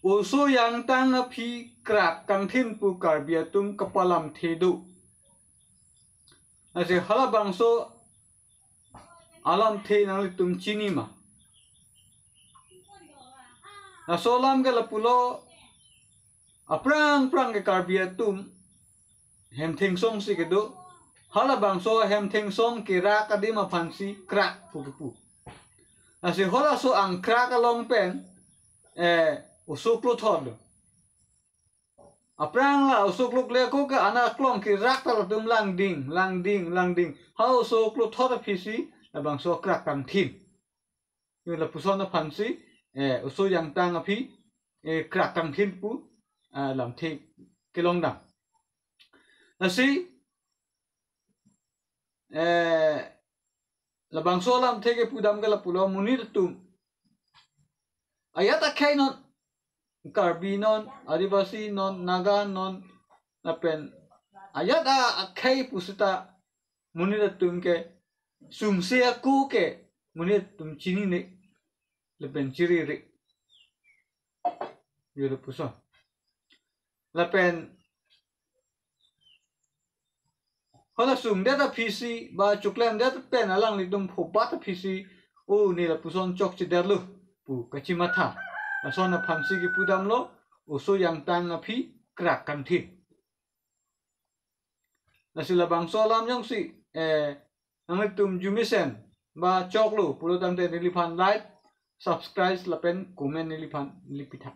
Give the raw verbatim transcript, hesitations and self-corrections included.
Oso yangtang aphi krak kangthin pu Karbi atum kapalamthe do. Lasi halabangso alamthe nanglitum chini ma? Laso alam ke lapulo, aphrang phrang ke Karbi atum hem thengsong si kedo. Halabangso hem thengsong kerak adim aphansi krak pu kepu. Lasi halaso angkrak along pen, eh, oso klothot do. Aphrang la oso klokle ako ke ana klong kerak ta latum langding, langding, langding. Ha oso klothot aphisi labangso krak kangthin. Yo lapuson aphansi, eh, oso yangtang aphi, eh, krak kangthin pu, ah, lamthe kelongdam. Lasi, eh, labangso alamthe kepudam ke lapulo, monit atum ayat akhei non, Karbi non, Adivasi non, Naga non, lapen ayat a akhei pusita monit atum ke sumse ako ke monit atum chinine lapen chirire. Yo lapuson. Lapen hala sungdet aphisi ba choklemdet pen alanglitum phobat aphisi, o ne lapuson chokchedetlo pu kachimatha. Lason aphansi kepudamlo, oso yangtang aphi krak kangthin. Lasi labangso alam jongsi, eh, nanglitum arjumesen ba choklo pulo tangte neliphan like, subscribe lapen comment neliphan neli pitha.